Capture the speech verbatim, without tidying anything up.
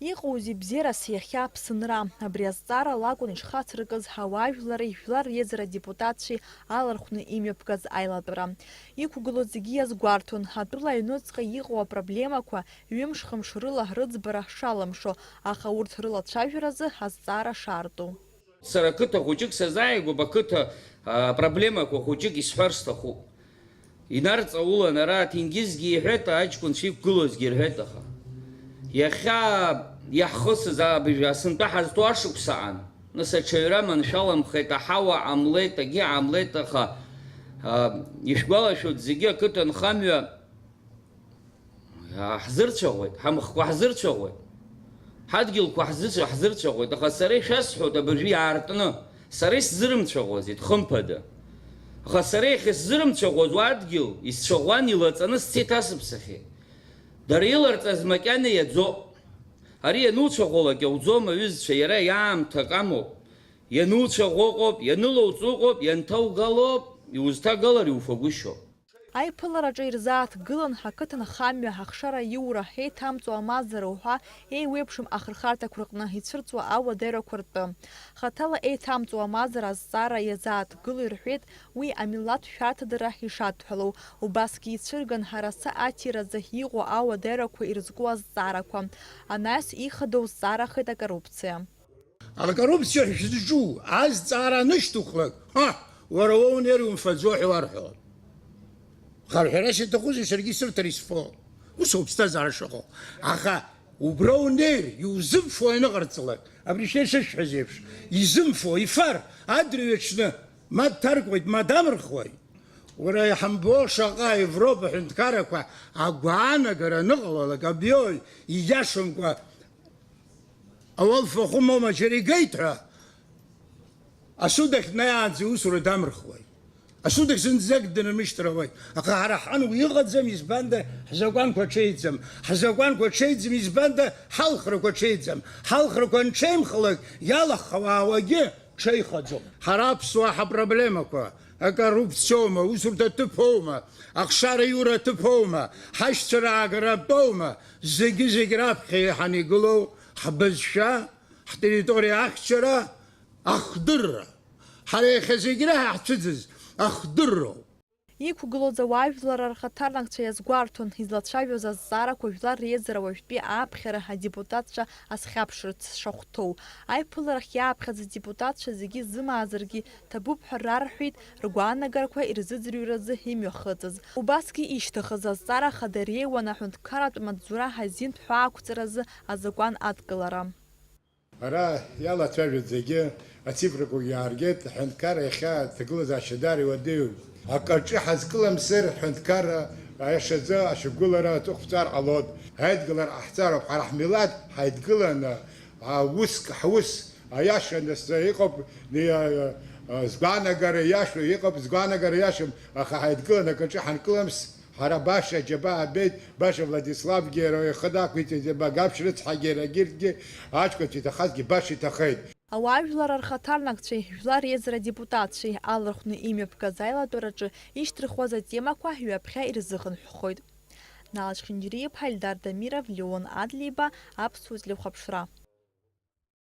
Иҟоузеи бзиарас иахьа Аԥсынра? Абри азҵаара лакәын ишхацыркыз ауаажәлари жәлар реизара адепутатцәеи алархәны имҩаԥгаз аилатәара. Иқәгылоу зегьы иазгәарҭон, атәыла аҩнуҵҟа иҟоу апроблемақәа ҩымш-хымш рыла рыӡбара шалымшо, аха урҭ рылацәажәаразы азҵаара шаарту. Сара қыҭа хәыҷык сазааигәоуп, ақыҭа, а, проблемақәа хәыҷык исҳәар сҭахуп. Инарҵаулан ара аҭенгьызгьы иҳәеит, аҷкәынцәа иқәгылозгьы ирҳәеит, аха иахьа иаҳхысыз абыржәы асынтәа ҳазҭоу ашықәсаан, нас аҽаҩра маншәаламхеит, аҳауа ҟамлеит, акгьы ҟамлеит, аха, а, ишәгәалашәоит зегьы ақыҭанхамҩа Ҳзырцәаӷәеит, ҳамхқәа ҳзырцәаӷәеит, ҳадгьылқәа ҳзыцәа-, ҳзырцәаӷәеит, аха сара ишәасҳәоит абыржәы иаартны, сара исзырымцәаӷәазеит, хымԥада. Аха сара иахьысзырымцәаӷәаз уа адгьыл исцәаӷәан илаҵаны сцеит асыԥсахьы. Дара иларҵаз макьана иаӡоуп. Ари иануцәаӷәалак иауӡом, аҩызцәа, иара иаамҭак амоуп. Иануцәаӷәо ыҟоуп, ианылоуҵо ыҟоуп, ианҭаугалоуп, иузҭагалар иуфагәышьоуп. Аиԥылараҿы ирзааҭгылан ҳақыҭанхамҩа, ҳахшара аиура, еиҭамҵуа амазара уҳәа еиуеиԥшым ахырхарҭақәа рҟны ицәырҵуа ауадаҩрақәа ртәы. Хаҭала еиҭамҵуа амазара азҵаара иазааҭгыло ирҳәеит уи амилаҭ шәарҭадара ишадҳәалоу. Убасгьы ицәырган ҳарасы аҭиразы иҟоу ауадаҩрақәа ирызку азҵаарақәа. Анаҩс ихадоу зҵаарахеит акоррупциа. Акоррупциа шәзҿу азҵаара анышьҭухлак, ҳа, уара уоунер иумфаӡо ҳәа уарҳәон. Харҳәарас иаҭахузеи, саргьы исырҭар исфон. Ус ауп ԥсҭазаара шыҟоу. Аха убра унеир, иузымфо аныҟарҵалак, абри шәа ишышәҳәаз еиԥш, изымфо, ифар, адырҩаҽны ма дҭаркуеит, ма дамырхуеит. Уара иҳамбо шаҟа Европа ҳәынҭқаррақәа агәаанагара аныҟалалак, абиои, ииашамкәа Ауалфахәы моума џьара игеит ҳәа, асуд ахь днаиаанӡа иусура дамырхуеит. Асуд ахь зынӡак днармышьҭыр ауеит. Аха ҳара ҳан уи ыҟаӡам, избанда ҳзакәанқәа ҽеиӡам. Ҳзакәанқәа ҽеиӡам, избанда ҳалхрақәа ҽеиӡам. Ҳалхрақәа анҽеимхалак, иалаҳхуа аауагьы ҽеихаӡом. Ҳара аԥсуаа ҳапроблемақәа, акоррупциоума, аусурҭа ҭыԥоума, ахшара аиура аҭыԥоума, ҳашьцәа раагара атәоума, зегьы-зегь раԥхьа еиҳаны игылоу ҳбызшәа, ҳтерриториа ахьчара, ахдырра. Ҳара иахьа зегь реиҳа ҳцәыӡыз ахдырроуп. Иқәгылоз ауаажәлар рхаҭарнакцәа иазгәарҭон, излацәажәоз азҵаарақәа жәлар реизара уажәтәи ааԥхьара адепутатцәа азхьаԥшырц шахәҭоу. Аиԥыларахь иааԥхьаз адепутатцәа зегьы зымаазаргьы ҭабуп ҳәа рарҳәеит, ргәаанагарақәа ирзыӡырҩразы имҩахыҵыз. Убасгьы ишьҭыхыз азҵаара хада иреиуан аҳәынҭқарратә маҵзура азинтә ҳәаақәҵаразы азакәан адкылара. Ара иалацәажәоит зегьы, ацифрақәагьы иааргеит, аҳәынҭқарра иахьа аҭагылазаашьа даара иуадаҩуп. Акаҿы ҳазкыламсыр, ҳҳәынҭқарра аиашазы ашьақәгылара аҵыхәҵар ҟалоит. Аидгылара ҟаҳҵароуп, ҳара ҳмилаҭ ҳаидгыланы, ауск, ҳус, аиашаныс иҟоуп, ни-, а, а, згәаанагара иашоу иҟоуп, згәаанагара иашам, аха ҳаидгыланы акаҿы ҳанкыламс, ҳара баша аџьабаа ҳбеит, баша Владиславгьы иара ихы дақәиҵеит, Багаԥшь рыцҳагьы иара егьырҭгьы, аҷкәынцәа иҭахазгьы баша иҭахеит. Ауаажәлар рхаҭарнакцәеи жәлар реизара адепутатцәеи алархәны имҩаԥгаз аилатәараҿы ишьҭырхуаз атемақәа ҩаԥхьа ирзыхынҳәхоит. Нал Чхинџьариа-иԥҳа, Ельдар Дамиров, Леон Адлеиба, Аԥсуа телехәаԥшра.